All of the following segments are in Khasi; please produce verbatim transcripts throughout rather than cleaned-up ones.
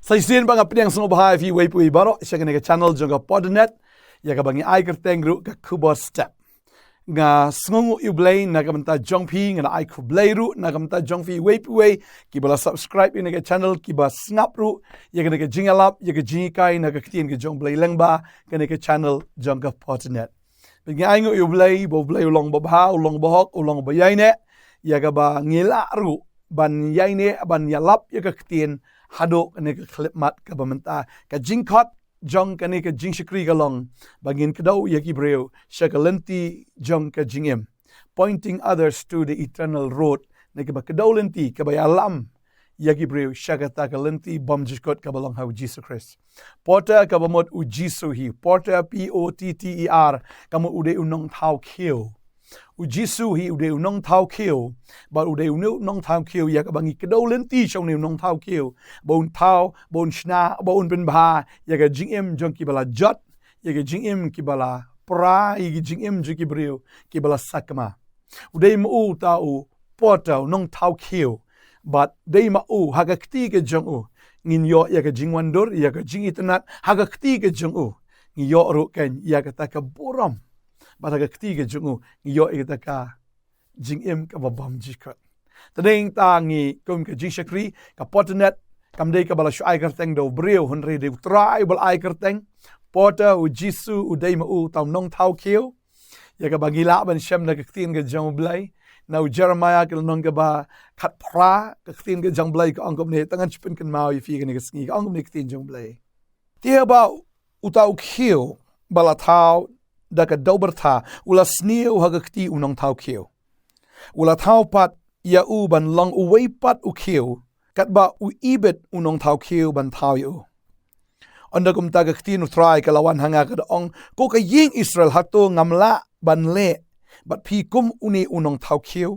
Sa shisien ba nga pdiang sngewbha ïa phi uwei pa uwei baroh sha kane ka channel jong ka Podnet, ïa kaba ngi ai kyrteng ruh ka Khubor Step. Nga sngewnguh ïa U Blei na ka bynta jong phi, nga ai khublei ruh na ka bynta jong phi uwei pa uwei kiba la subscribe ïa kane ka channel, kiba sngap ruh ïa kane ka jingïalap, ïa ka jinghikai na ka ktien ka jong U Blei lyngba kane ka channel jong ka Podnet. Bad ngi ainguh ïa U Blei ba U Blei u long babha, u long bahok, u long baïaineh, ïa kaba ngi lah ruh ban ïaineh, ban ïalap ïa ka ktien haduh kane ka khyllipmat kaba mynta. Ka jingkhot jong kane ka jingshakri ka long ba ngin kdew ïa ki briew sha ka lynti jong ka jingim, pointing others to the eternal road. Na kaba kdew lynti, kaba ïalam ïa ki briew sha kata ka lynti bymjukut kaba long ha U Jisu Khrist. Potter kaba mut U Jisu hi, Potter, P O T T E R, ka mut u dei u nongthaw khiew. U Jisu hi u dei u nongthaw khiew, bad u dei une u nongthaw khiew ïa kaba ngi kdew lynti sha une u nongthaw khiew, ba un thaw, ba un shna, ba un pynbha ïa ka jingim jong kiba la jot, ïa ka jingim kiba la pra, ïa ka jingim jong ki briew kiba la sakma. U dei ma u uta u Potter, u nongthaw khiew, bad dei ma u, ha ka kti ka jong u ngin ïoh ïa ka jingwandur, ïa ka jingitynnad, ha ka kti ka jong u ngi ïoh ruh kan ïa kata ka burom, bad ha ka kti ka jong u ngi ïoh ïa kata ka jingim kaba bymjukut. Te dei nangta ngi kum ka jingshakri, ka Podnet kam dei kaba la shu ai kyrteng da u briew, hynrei dei U Trai uba la ai kyrteng. Potter, U Jisu, u dei ma u uta u nongthaw khiew. Ïa kaba ngi lah ban shem na ka ktien ka jong U Blei, na u Jeremiah ka lynnong kaba khatphra, ka ktien ka jong U Blei ka ong kumne, tang ngan shu pynkynmaw ïa phi kane ka sngi, ka ong kumne ka ktien jong U Blei. Te haba uta u khiew ba la thaw da ka dewbyrtha u la sniew ha ka kti u nongthaw khiew, u la thaw pat ïa u ban long uwei pat u khiew, katba u ibit u nongthaw khiew ban thaw ïa u. Ynda kumta ka ktien U Trai ka la wan ha nga, ka da ong, Ko ka ïing Israel, hato ngam lah ban leh bad phi kum une u nongthaw khiew?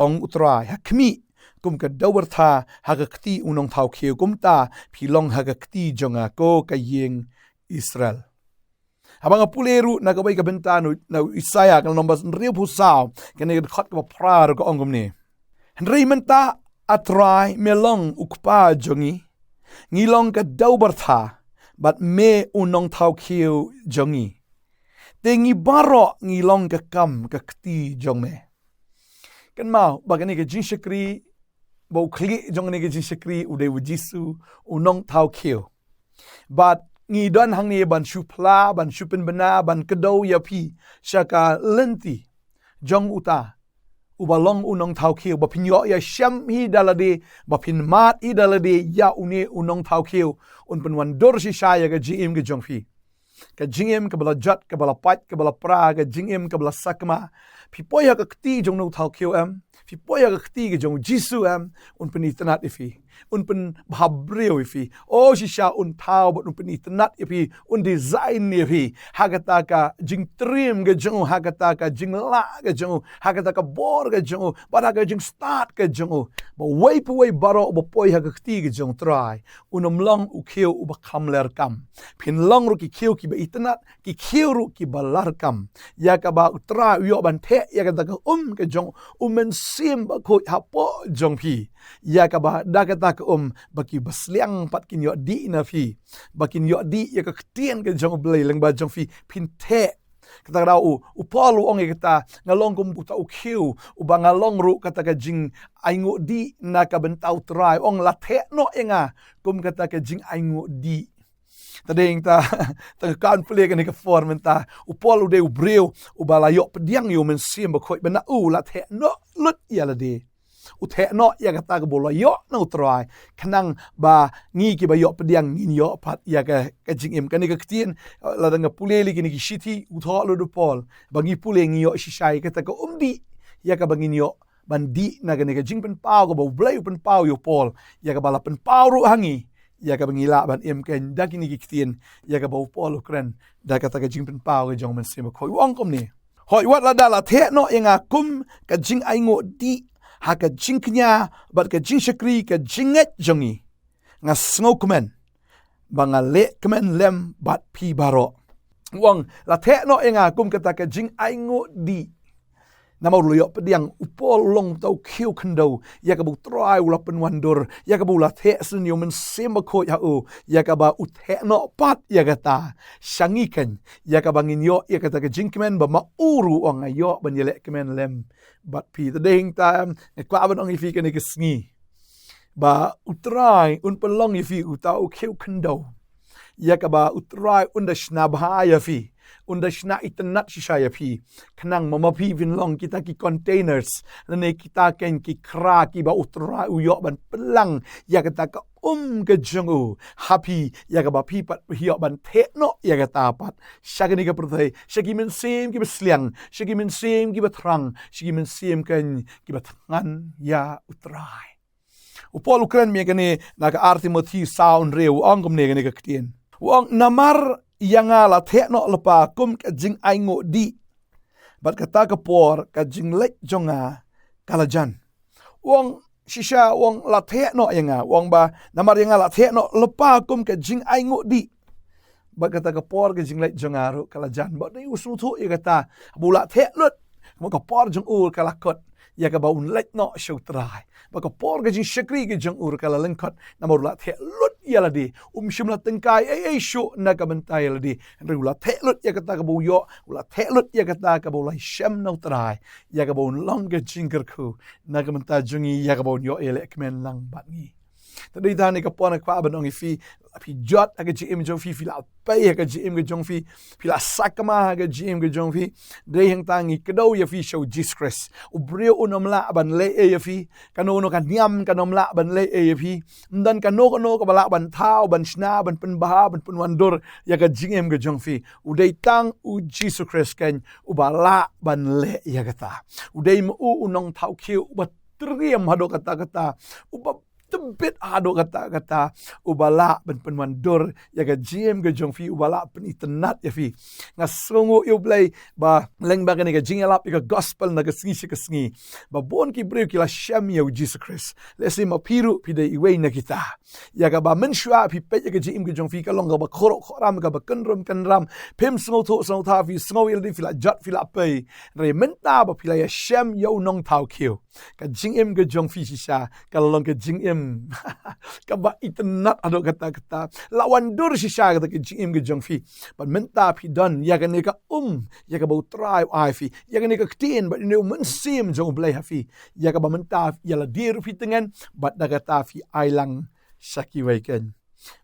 Ong U Trai, ha khmih, kum ka dewbyrtha ha ka kti u nongthaw khiew, kumta phi long ha ka kti jong nga, ko ka ïing Israel. Haba nga pule ruh na kawei ka bynta na u, na u Isaïah ka lynnong ba hynriewphew saw, kane ka dkhot kaba phra ruh ka ong kumne. Hynrei mynta, A Trai, me long U Kpa jong ngi, ngi long ka dewbyrtha, bad me u nongthaw khiew jong ngi. Te ngi baroh ngi long ka kam ka kti jong me. Kynmaw ba kane ka jingshakri, ba u khlieh jong kane ka jingshakri u dei U Jisu, u nongthaw khiew. Bad ngi don hangne ban shu phla, ban shu pynbna, ban kdew ïa phi sha ka lynti jong uta uba long u nongthaw khiew, ba phin ïoh ïashem hi da lade, ba phin mad hi da lade ïa une u nongthaw khiew, un pynwandur shisha ïa ka jingim ka jong phi. Ka jingim kaba la jot, kaba la pait, kaba la pra, ka jingim kaba la sakma. Phi poi ha ka kti jong u nongthaw khiew em? Phi poi ha ka kti ka jong U Jisu em? Un pynitynnad ïa phi, un pynbhabriew ïa phi. O shisha un thaw bad un pynitynnad ïa phi, un design ïa phi ha kata ka jingtriem ka jong u, ha kata ka jinglah ka jong u, ha kata ka bor ka jong u, bad ha ka jingstad ka jong u. Ba uwei pa uwei baroh uba poi ha ka kti ka jong U Trai, un ym long u khiew uba kham lyrkam. Phin long ruh ki khiew kiba itynnad, ki khiew ruh kiba lyrkam. Ïa kaba U Trai u ïoh ban theh ïa kata ka um ka jong U Mynsiem Bakhuid hapoh jong phi. Ïa kaba da kata ka um ba ki basliang pat kin ïoh dih na phi, ba kin ïoh dih ïa ka ktien ka jong U Blei lyngba jong phi, phin theh. Kata ka daw u, u Paul u ong ïa kata, nga long kum uta u khiew, uba nga long ruh kata ka jingainguh dih na ka bynta U Trai. U ong, la theh noh ïa nga kum kata ka jingainguh dih. Te dei nangta, tang kan pule kane ka por mynta, u Paul u dei u briew uba la ïoh pdiang ïa U Mynsiem Bakhuid, ba na u la theh noh lut ïa lade. U theh noh ïa kata kaba u la ïoh na U Trai, khnang ba ngi kiba ïoh pdiang ngin ïoh pat ïa ka, ka jingim. Kane ka ktien, eh, lada nga pule lei kine ki shithi, u thoh lut u Paul ba ngi pule ngi ïoh shisha ïa kata ka um dih, ïa kaba ngin ïoh ban dih na kane ka jingpynpaw kaba U Blei u pynpaw ïa u Paul, ïa kaba la pynpaw ruh ha ngi, ïa kaba ngi lah ban im kein da kine ki ktien, ïa kaba u Paul u kren da kata ka jingpynpaw ka jong U Mynsiem Bakhuid. U ong kumne. Hooid, wat lada la theh noh ïa nga kum ka jingainguh dih ha ka jingkñia bad ka jingshakri ka jingngeit jong ngi, nga sngewkmen ba nga leh kmen lem bad phi baroh. U ong, la theh noh ïa nga kum kata ka jingainguh dih. Namar u la ïoh pdiang, u Paul u long uta u khiew khyndew ïa kaba u Trai u la pynwandur, ïa kaba u la theh sniew Mynsiem Bakhuid ha u, ïa kaba u theh noh pat ïa kata. Sha ngi kein, ïa kaba ngin ïoh ïa kata ka jingkmen ba ma u ruh u ong, nga ïoh ban ïaleh kmen lem bad phi. Te dei hangta nga kwah ban ong ïa phi kane ka sngi ba u Trai un pynlong ïa phi uta u khiew khyndew ïa kaba u Trai un da shna bha ïa phi, un da shna itynnad shisha ïa phi. Khnang ma ma phi phin long kita ki containers, lane kita kein ki khra kiba u Trai u ïoh ban pynlang ïa kata ka um ka jong u ha phi, ïa kaba phi pat phi ïoh ban theh noh ïa kata pat sha kane ka pyrthei, sha ki mynsiem kiba sliang, sha ki mynsiem kiba thrang, sha ki mynsiem kein kiba thngan ïa u Trai. U Paul u kren ma kane na ka ar Timothi saw, hynriew, u ong kumne kane ka ktien. U ong, namar ïa nga la theh noh lypa kum ka jingainguh dih, bad kata ka por ka jingleit jong nga ka la jan. U ong shisha, u ong la theh noh ïa nga, u ong ba namar ïa nga la theh noh lypa kum ka jingainguh dih, bad kata ka por ka jingleit jong nga ruh ka la jan. Bad dei u sngewthuh ïa kata ba u la theh lut, ba ka por jong u ka la kut ïa kaba un leit noh sha u Trai, ba ka por ka jingshakri ka jong u ka la lyngkot, namar u la theh lut ïa lade. Um shym la tyngkai ei ei shuh na ka bynta ïa lade, hynrei u la theh lut ïa kata kaba u ïoh, u la theh lut ïa kata kaba u la shem na u Trai, ïa kaba un long ka jingkyrkhu na ka bynta jong ngi, ïa kaba un ïoh ïaleh kmen lang bad ngi. Te dei tang kane ka por nga kwah ban ong ïa phi, phi jot ha ka jingim jong phi, phi la pei ha ka jingim ka jong phi, phi la sakma ha ka jingim ka jong phi. Dei hangta ngi kdew ïa phi sha u Jisu Khrist. U briew un ym lah ban leh ei ïa phi. Kano kano ka niam kan ym lah ban leh ei ïa phi. Ym don kano kano kaba lah ban thaw, ban shna, ban pynbha, ban pynwandur ïa ka jingim ka jong phi. U dei tang u Jisu Khrist kein uba lah ban leh ïa kata. U dei ma u u nongthaw khiew uba triem haduh katta katta, uba tbit haduh katta katta, uba lah ban pynwandur ïa ka jingim ka jong phi, uba lah pynitynnad ïa phi. Nga sngewnguh ïa U Blei ba lyngba kane ka jingïalap ïa ka gospel na ka sngi sha ka sngi, ba bun ki briew ki la shem ïa u Jisu Khrist. Lehse ma phi ruh phi dei iwei na kita, ïa kaba mynshuwa phi peit ïa ka jingim ka jong phi ka long kaba khuruh khuram, kaba kynrum kynram, phim sngewthuh sngewtha, phi sngew ïa lade phi la jot phi la pei. Hynrei mynta ba phi la ïashem ïa u nongthaw khiew, ka jingim ka jong phi shisha ka la long ka jingim kaba itynnad haduh katta katta. La wandur shisha kata ka jingim ka jong phi. Bad mynta phi don ïa kane ka um, ïa kaba U Trai u ai phi, ïa kane ka ktien bad ïa une u Mynsiem jong U Blei ha phi, ïa kaba mynta ïa lade ruh phi tngen, bad da kata phi ai lang sha kiwei kein.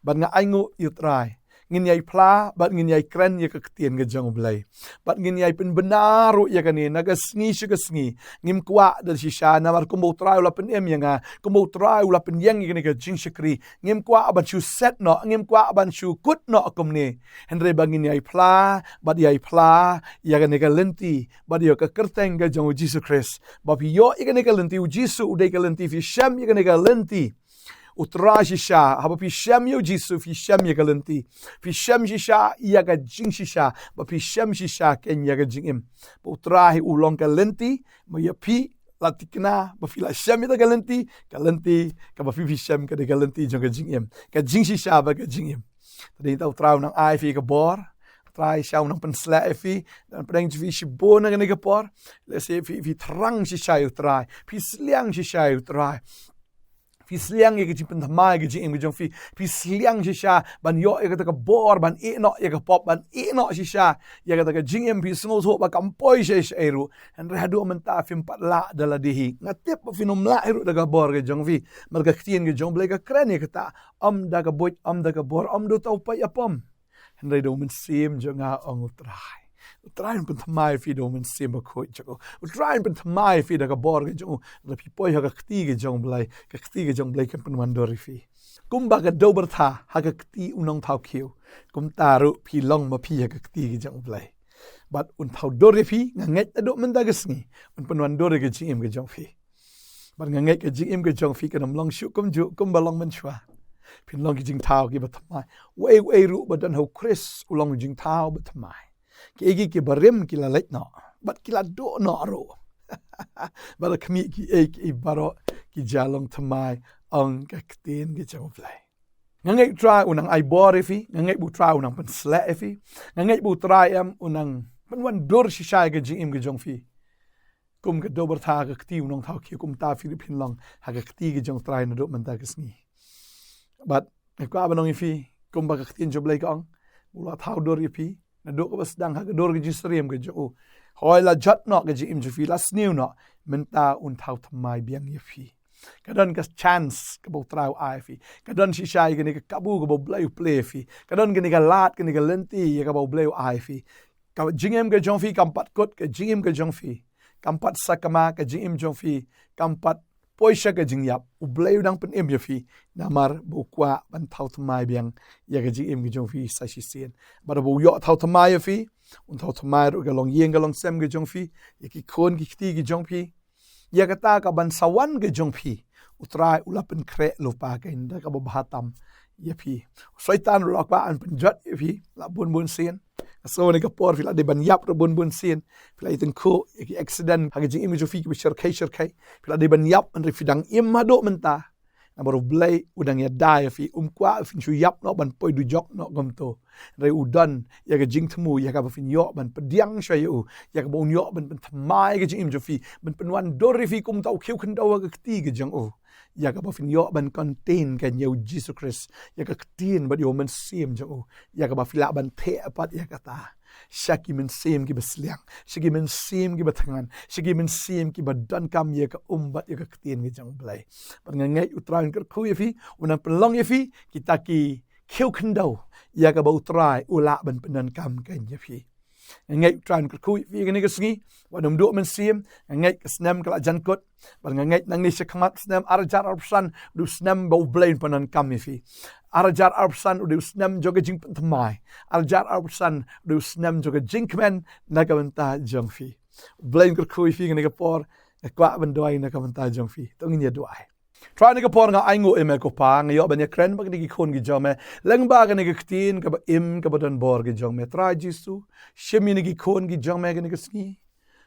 Bad nga ainguh ïa U Trai, ngin ïai phla bad ngin ïai kren ïa ka ktien ka jong U Blei, bad ngin ïai pynbna ruh ïa kane na ka sngi sha ka sngi. Ngim kwah da shisha, namar kumba U Trai u la pynim ïa nga, kumba U Trai u la pynïeng ïa kane ka jingshakri, ngim kwah ban shu set noh, ngim kwah ban shu kut noh kumne. Hynrei ba ngin ïai phla bad ïai phla ïa kane ka lynti bad ïa ka kyrteng ka jong u Jisu Khrist. Ba phi ïoh ïa kane ka lynti, u Jisu u dei ka lynti, phi shem ïa kane ka lynti. U Trai shisha, haba phi shem ïa u Jisu phi shem ïa ka lynti. Phi shem shisha ïa ka jingshisha, ba phi shem shisha kein ïa ka jingim. Ba U Trai u long ka lynti, ma ïa phi la thikna ba phi la shem ïa ka lynti, ka lynti kaba phi phi shem ka dei ka lynti jong ka jingim, ka jingshisha bad ka jingim. Te dei ta U Trai u nang ai phi ka bor, U Trai shisha u nang pynshlur ïa phi, nang pynbna ïa phi shibun na kane ka por. Lehse phi, phi thrang shisha ïa U Trai, phi sliang shisha ïa U Trai, phi sliang ïa ka jingpynthymmai ka jingim ka jong phi, phi sliang shisha ban ïoh ïa kata ka bor, ban ïeh noh ïa ka pop, ban ïeh noh shisha ïa kata ka jingim, phi sngewthuh ba kam poi shaei shaei ruh. Hynrei haduh mynta phim pat lah da lade hi. Nga tip ba phin ym lah hi ruh da ka bor ka jong phi. Namar ka ktien ka jong U Blei ka kren ïa kata, ym da ka buit, ym da ka bor, ym da uta u paid pop. Hynrei da u Mynsiem jong nga, ong U Trai. U Trai un pynthymmai ïa phi da u Mynsiem Bakhuid jong u. U Trai un pynthymmai ïa phi da ka bor ka jong u. Lada phi poi ha ka kti ka jong U Blei, ka kti ka jong U Blei kan pynwandur ïa phi. Kumba ka dew byrtha ha ka kti u nongthaw khiew, kumta ruh phi long ma phi ha ka kti ka jong U Blei. Bad un thaw dur ïa phi, nga ngeit haduh mynta ka sngi un pynwandur ïa ka jingim ka jong phi. Bad nga ngeit ka jingim ka jong phi kan ym long shuh kumjuh kumba long mynshuwa. Phin long ki jingthaw kiba thymmai. Uei uei ruh ba don ha u Khrist u long u jingthaw ba thymmai. Kiei kiei kiba rim ki la leit noh bad ki la duh noh ruh. Bad la khmih kiei kiei baroh ki jia long thymmai, ong ka ktien ka jong U Blei. Nga ngeit U Trai u nang ai bor ïa phi, nga ngeit ba U Trai u nang pynshlur ïa phi, nga ngeit ba U Trai em u nang pynwandur shisha ïa ka jingim ka jong phi. kum ka dewbyrtha ka kti u nongthaw khiew, kumta phi ruh phin long ha ka kti ka jong u Trai naduh mynta ka sngi. Bad nga kwah ban ong ïa phi, kumba ka ktien jong u Blei ka ong, u la thaw dur ïa phi naduh kaba sdang ha ka dur ka jingsyriem ka jong u. Hooid, la jot noh ka jingim jong phi, la sniew noh, mynta un thaw thymmai biang ïa phi. Ka don ka chance kaba u Trai u ai ïa phi. Ka don shisha ïa kane ka kabu kaba u Blei u plie ïa phi. Ka don kane ka lad, kane ka lynti ïa kaba u Blei u ai ïa phi. Ka jingim ka jong phi kam pat kut, ka jingim ka jong phi kam pat sakma, ka jingim jong phi kam pat poi sha ka jingïap. U Blei u dang pynim ïa phi, namar ba u kwah ban thaw thymmai biang ïa ka jingim ka jong phi sa shisien. Bad ba u ïoh thaw thymmai ïa phi, un thaw thymmai ruh ka longïing ka longsem ka jong phi, ïa ki khun ki kti ki jong phi. Ïa kata ka ban sa wan ka jong phi, u Trai u la pynkhreh lypa kane da kaba bha tam ïa phi. U Soitan ruh la kwah ban pynjot ïa phi la bun bun sien. Ka sngew kane ka por phi la dei ban ïap ruh bun bun sien. Phi la ïatyngkhuh ïa ki accident ha ka jingim jong phi kiba shyrkhei shyrkhei. Phi la dei ban ïap, hynrei phi dang im haduh mynta. Namar u Blei u dang ïada ïa phi, um kwah phin shu ïap noh ban poi dujok noh kumto. Hynrei u don ïa ka jingthmu ïa kaba phin ïoh ban pdiang shuwa ïa u, ïa kaba un ïoh ban pynthymmai ka jingim jong phi, ban pynwandur ïa phi kum uta u khiew khyndew ha ka kti ka jong u. Ïa kaba phin ïoh ban contain ka ïa u Jisu Khrist, ïa ka ktien bad ïa u Mynsiem jong u, ïa kaba phi lah ban theh pat ïa kata sha ki mynsiem kiba sliang, sha ki mynsiem kiba thngan, sha ki mynsiem kiba donkam ïa ka um bad ïa ka ktien ka jong u Blei. Bad nga ngeit u Trai un kyrkhu ïa phi, un nang pynlong ïa phi kita ki khiew khyndew ïa kaba u Trai u lah ban pyndonkam ka ïa phi. Nga ngeit u Trai un kyrkhu ïa phi kane ka sngi, wat nym duh mynsiem. Nga ngeit ka snem ka la jan kut, bad nga ngeit nangne shakhmat snem ar hajar arphew san u dei u snem ba u Blei un pyndonkam ïa phi. Ar hajar arphew san u dei u snem jong ka jingpynthymmai. Ar hajar arphew san u dei u snem jong ka jingkmen na ka bynta jong phi. U Blei un kyrkhu ïa phi kane ka por. Nga kwah ban duwai na ka bynta jong phi. To ngin ïa duwai. Trai, kane ka por nga ainguh ïa me ko Pa, nga ïoh ban ïakren bad kine ki khun ki jong me lyngba kane ka ktien kaba im kaba don bor ki jong me. Trai Jisu, shim ïa kine ki khun ki jong me kane ka sngi.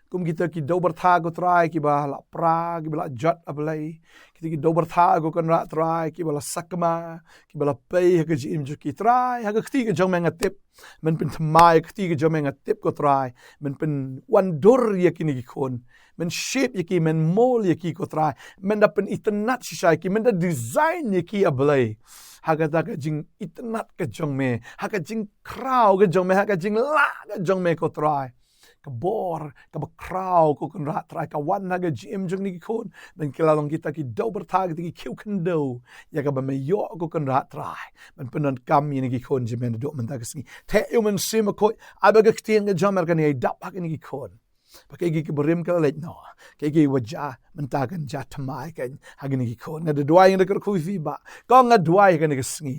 Kum kita ki dewbyrtha ko Trai kiba la pra, kiba la jot, A Blei. Kita ki dewbyrtha ko Kynrad Trai kiba la sakma, kiba la pei ha ka jingim jong ki Trai, ha ka kti ka jong me nga tip men pynthymmai ka kti ka jong me, nga tip ko Trai men pynwandur ïa kine ki khun, men shape ïa ki, men mold ïa ki ko Trai, men da pynitynnad shisha ïa ki, men da design ïa ki A Blei ha kata ka jingitynnad ka jong me, ha ka jingkhraw ka jong me, ha ka jinglah ka jong me ko Trai. Ka bor kaba khraw ko Kynrad Trai ka wan ha ka jingim jong kine ki khun, ban ki la long kita ki dewbyrtha, kita ki khiew khyndew ïa kaba me ïoh ko Kynrad Trai ban pyndonkam ïa kine ki khun jong me naduh mynta ka sngi. Theh ïa u Mynsiem Bakhuid, ai ba ka ktien ka jong me kan ïai dap ha kine ki khun. Ba kaei kaei kaba rim ka la leit noh, kaei kaei ba jia mynta kan jia thymmai kan ha kine ki khun. Nga da duwai, nga da kyrkhu ïa phi Bah, kong, nga duwai ha kane ka sngi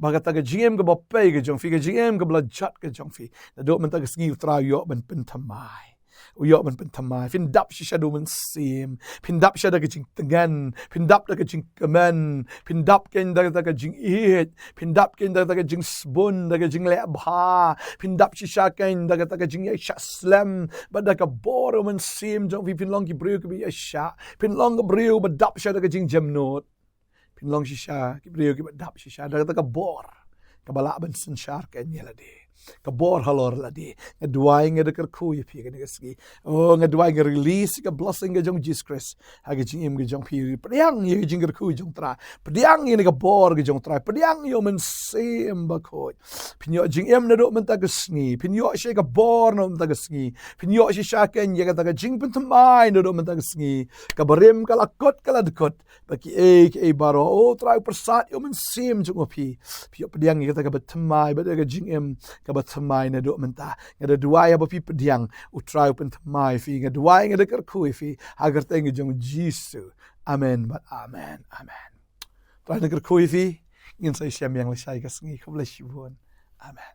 ba kata ka jingim kaba pei ka jong phi, ka jingim kaba la jot ka jong phi, naduh mynta ka sngi u Trai u ïoh ban pynthymmai. U ïoh ban pynthymmai. Phin dap shisha da u Mynsiem, phin dap shisha da ka jingtngen, phin dap da ka jingkmen, phin dap kan da kata ka jingïeit, phin dap kan da kata ka jingsbun, da ka jingleh bha, phin dap shisha kan da kata ka jingïaishah slem bad da ka bor u Mynsiem jong phi. Phin long ki briew kiba ïaishah, phin long ki briew ba dap shisha da ka jingjemnud. Phin long shisha ki briew kiba dap shisha da kata ka bor kaba lah ban synshar kan ïa lade, ka bor halor lade. Nga duwai, nga da kyrkhu ïa phi kane ka sngi. Oh, nga duwai, nga release ka blessing ka jong Jisu Khrist ha ka jingim ka jong phi. Pdiang ïa ka jingkyrkhu jong u Trai, pdiang ïa kane ka bor ka jong u Trai, pdiang ïa u Mynsiem Bakhuid. Phin ïoh jingim naduh mynta ka sngi, phin ïoh shisha ka bor naduh mynta ka sngi, phin ïoh shisha kan ïa kata ka jingpynthymmai naduh mynta ka sngi. Kaba rim ka la kut, ka la dkut, ba kiei kiei baroh, oh Trai, u pyrsad ïa u Mynsiem jong u phi. Phi ïoh pdiang ïa kata kaba thymmai bad ïa ka jingim kaba thymmai naduh mynta. Nga da duwai haba phi pdiang, u Trai u pynthymmai ïa phi. Nga duwai, nga da kyrkhu ïa phi ha ka kyrteng ka jong u Jisu. Amen bad amen. Amen. Trai un kyrkhu ïa phi. Ngin sa ïashem biang lashai ka sngi. Khublei shibun. Amen.